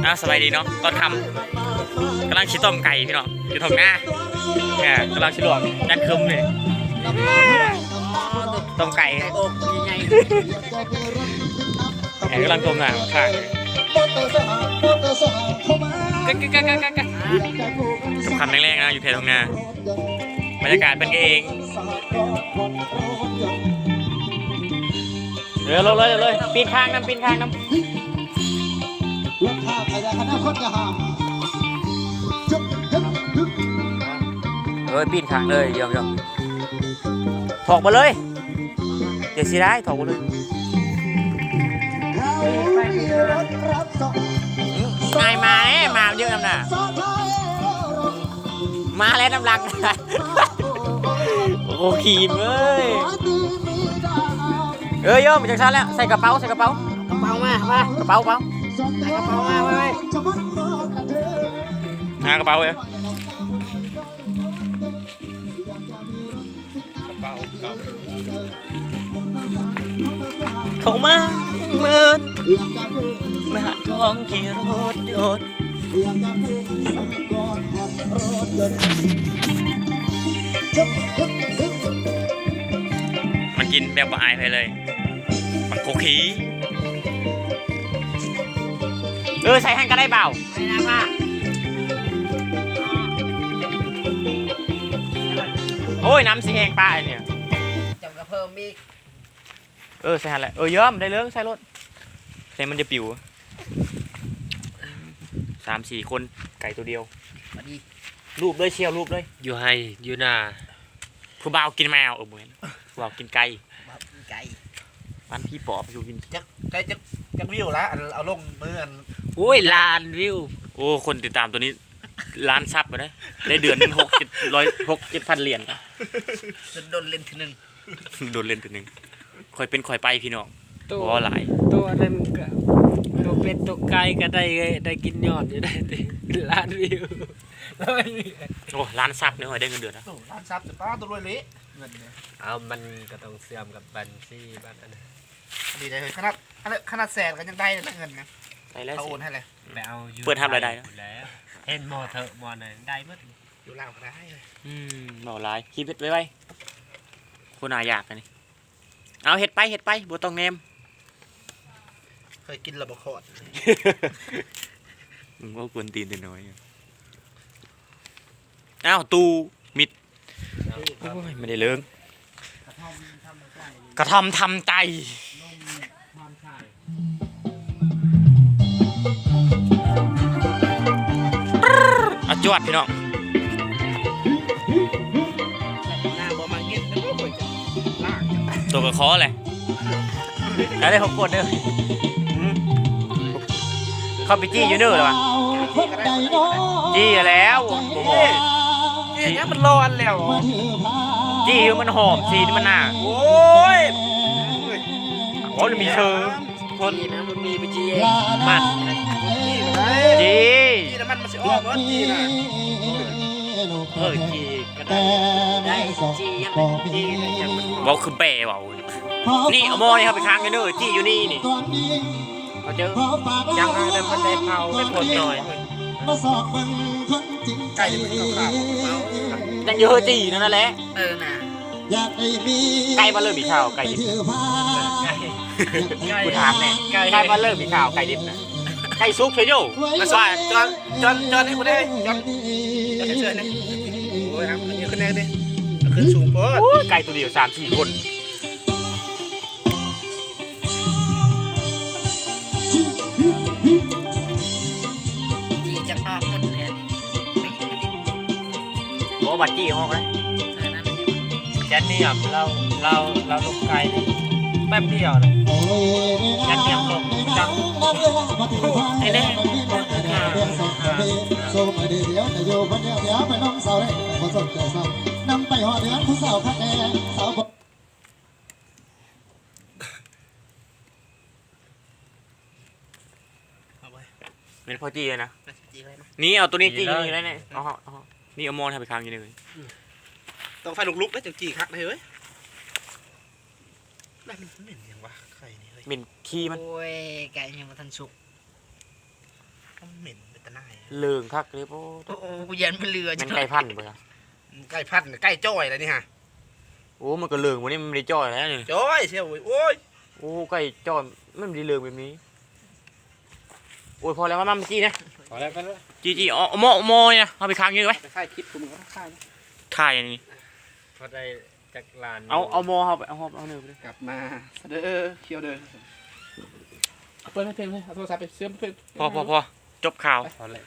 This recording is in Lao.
ອ່າ ສະບາຍດີເນາະ ຕອນຄ່ຳ ກຳລັງຊິຕົ້ມໄກ່ພີ່ນ້ອງ ຢູ່ທົ່ງນາ ເອີ ກຳລັງຊິລວກ ຍັນຄຶມນີ້ ຕົ້ມໄກ່ ໄກ່ອົກໃຫຍ່ ເອີ ກຳລັງຕົ້ມນາຂ້າງ ຄ່ຳໆແລງໆນະ ຢູ່ແຖວທົ່ງນາ ບັນຍາກາດເປັນກັນເອງ. ເອີ ລົງເລີຍ ລົງເລີຍ ປີນຄາງນຳ ປີນຄາງນຳ ເອີ ປີນຄາງເລີຍ ຢອມໆ ຖອກມາເລີຍ ຢ່າເສຍດາຍ ຖອກມາເລີຍ ງ່າຍມາແລ້ວ ມາເຢີະນຳໜ້າ. ມາແລ້ວນຳຫຼັງ ໂອ້ ຄີມເອີຍ ເອີ ໂຍມ ຈັ່ງຊັ້ນແລ້ວ ໃສ່ກະເປົາ ໃສ່ກະເປົາ ກະເປົາມາ ມາ ກະເປົາ ເປົາ ໃສ່ກະເປົາມາ ໄວໆ ຫາກະເປົາເອີຍ. ເຂົ້າມາເມີດ ມາທອງຂີ່ລົດຍົນ ມັນກິນແບບບໍ່ອາຍໃຜເລີຍ ບັກໂຄຄີ ເອີ ໃສ່ຫັ້ນກະໄດ້ບ່າວ ໃສ່ນະ ໂອ້ຍ ນ້ຳຊິແຫ້ງປາອັນນີ້ ເຈົ້າກະເພີ່ມອີກ. ເອີ ໃສ່ຫັ້ນແຫຼະ ເອີ ຢອມ ໄດ້ເລີຍ ໃສ່ໂລດ ໃສ່ມັນຈະປິວ ສາມສີ່ຄົນ ໄກ່ໂຕດຽວ ພໍດີ ລູບເລີຍ ສ່ຽວລູບເລີຍ ຢູ່ໄຮ່ຢູ່ນາ ຜູ້ບ່າວກິນແມວ ເອີ ບໍ່ແມ່ນ ຜູ້ບ່າວກິນໄກ່ ບ່າວກິນໄກ່ ປານຜີປອບຢູ່ກິນ ຈັກ ໄກ່ຈັກ ຈັກວິວລະ ອັນເອົາລົງມື້ອັນ ໂອ້ຍ ລ້ານວິວ ໂອ້ ຄົນຕິດຕາມໂຕນີ້ລ້ານຊັບແລ້ວເດ້ ໄດ້ເດືອນໜຶ່ງ ຫົກເຈັດຮ້ອຍ ຫົກເຈັດພັນຫຼຽນ ດົນໆເຫຼັ້ນເທື່ອໜຶ່ງ. ໂດນເຫຼັ້ນເທື່ອໜຶ່ງ ຄ່ອຍເປັນຄ່ອຍໄປພີ່ນ້ອງ ໂຕ ບໍ່ຫຼາຍ ໂຕອັນນັ້ນກະ ໂຕເປັດໂຕໄກ່ກະໄດ້ ໄດ້ກິນຍ້ອນຢູ່ໄດ໋ຕິ ລ້ານວິວ ໂອ້ ລ້ານຊັບນີ້ຂ້ອຍໄດ້ເງິນເດືອນນະ ໂຕລ້ານຊັບ ປາໂຕລວຍເລະ ເງິນເນາະ ເອົາ ມັນກະຕ້ອງເຊື່ອມກັບບັນຊີບັດອັນນັ້ນ ອັນນີ້ໄດ້ ຂະໜາດ ຂະໜາດແສນກະຍັງໄດ້ເລີຍເງິນນະ ໄດ້ແລ້ວ ເຂົາໂອນໃຫ້ເລີຍ ໄປເອົາຢູ່ ເປີດຮັບລາຍໄດ້ ໄປພຸ້ນແຫຼະ ເຫັນໝໍເຖາະໝໍນັ້ນໄດ້ໝົດ ຢູ່ລາວກະໄດ້ ອືມ ເວົ້າຫຼາຍ ຄີບເຮັດໄວໆ ຄົນໜ້າຢາກອັນນີ້ ເອົາ ເຮັດໄປ ເຮັດໄປ ບໍ່ຕ້ອງແນມ ເຄີຍກິນແລ້ວບໍ່ຄອດ ມຶງເວົ້າກວນຕີນແຕ່ນ້ອຍ ອ້າວ ຕູ້ມິດ ໂອ້ຍ ບໍ່ໄດ້ເລີງ ກະທອມທຳໃຈ ອາ ຈວດພີ່ນ້ອງ ໂຕກະຂໍແຫຼະ ໄດ້ ໄດ້ຫົກຄົນເດີ ເຂົ້າໄປຈີ່ຢູ່ເນີລະວະ ຈີ່ແລ້ວ ບໍ່ ຈີ່ຫຍັງ ມັນຮ້ອນແລ້ວ ຈີ່ຢູ່ ມັນຫອມສີມັນນະ ໂອ້ຍ ໂອ້ຍ ມີເຊີ ຄົນ ຈີ່ນະ ມັນມີໄປຈີ່ມັນ ຈີ່ ຈີ່ນະ ມັນ ມັນຊິອອກເບິດຈີ່ນະ ເອີ ຈີ່ກະໄດ້ ໄດ້ ຈີ່ຍັງ ຈີ່ນະ ຈັ່ງມັນ ເວົ້າຄືແບເວົ້າ ນີ້ ເອົາໝໍ້ນີ້ເຮົາໄປຄ້າງຢູ່ເນີ ຈີ່ຢູ່ນີ້ນີ້ ເຂົາເຈີ ຈັ່ງ ເອີ ແລ້ວມັນໄດ້ເຜົາ ໄດ້ຜົນໜ້ອຍ ມາຊອກເບິ່ງຄົນຈິງໃຈ ໄກ່ມັນກໍຂາວ ຍັງຢູ່ເຮີຈີ່ນັ້ນແຫຼະ ເອີນະ ຢາກໄດ້ມີ ໃກ້ມາເລີ່ມອີກຂ່າວ ໄກ່ດິບ ເອີ ໃກ້ ໃກ້ ກູຖາມແດ່ ໃກ້ ໃກ້ມາເລີ່ມອີກຂ່າວ ໄກ່ດິບນະ ໄກ່ສຸກເສຍໂຍ ມາຊ່ອຍ ຈອນ ຈອນ ຈອນໃຫ້ກູແດ່ ຈອນ ຈອນໃຫ້ຊ່ອຍແດ່ ໂອ້ຍ ເອົາຂຶ້ນແດ່ ເອົາຂຶ້ນສູງໂພດ ໂອ້ຍ ໄກ່ໂຕດຽວສາມສີ່ຄົນ ຈີ່ຈະອອກໝົດແລ້ວນີ້ ບໍ່ ບັດຈີ່ອອກແລ້ວ ເອີ ນັ້ນ ຈັດນຽມ ລາວ ລາວ ລາວລົງໄກນີ້ ແປັບດຽວນະ ຈັດນຽມລົງ ຈັດ ໄອ້ແນ່ ນຳໄປຮອດເຮືອນຜູ້ສາວຄັກແນ່ ສາວ ເອົາໄວ້ ແມ່ນພໍຈີ່ເລີຍນະ ຈີ່ໄວ້ມາ ນີ້ເອົາໂຕນີ້ຈີ່ຢູ່ນີ້ໄດ້ນີ້ ເອົາ ເອົາ ເອົາ ນີ້ເອົາໝໍ້ນະໄປຄ້າງຢູ່ນີ້ເລີຍ ອືມ ຕ້ອງໄຟລຸກໆ ແລ້ວຈັ່ງຈີ່ຄັກເດ້ເຮີ້ຍ ນັ້ນມັນເໝັນຫຍັງວະ ໄຂ່ນີ້ເຮີ້ຍ ເໝັນຂີ້ມັນ ໂອ້ຍ ໄກ່ຍັງບໍ່ທັນສຸກ ມັນ เหม็นเป็นตาหน่าย เหลืองคักเลย โอ้ โอ้ กูยันมันเหลือ แม่นไก่พันธุ์บ่ ไก่พันธุ์ ไก่จ้อยแล้วนี่ฮะ โอ้ มันก็เหลืองบ่นี่ มันบ่ได้จ้อยแล้วนี่ จ้อยเสียเว้ย โอ้ย โอ้ ไก่จ้อย มันบ่ได้เหลืองแบบนี้ โอ้ย พอแล้ว มา มา มาจี้นะ พอแล้ว พอแล้ว จี้ จี้ เอา เอาหม้อ เอาหม้อนี่นะ เอาไปค้างอยู่ไว้ ไปถ่ายคลิปกู มึงก็ถ่ายนะ ถ่ายอันนี้ พอได้จักล้าน เอา เอาหม้อเอาไป เอาหม้อเอาเนื้อไปเลย กลับมาเด้อ เคี้ยวเด้อ เปิดเพลงเลย เอาโทรศัพท์ไปเชื่อมเพลง พอ พอ พอ จบข่าว พอแล้ว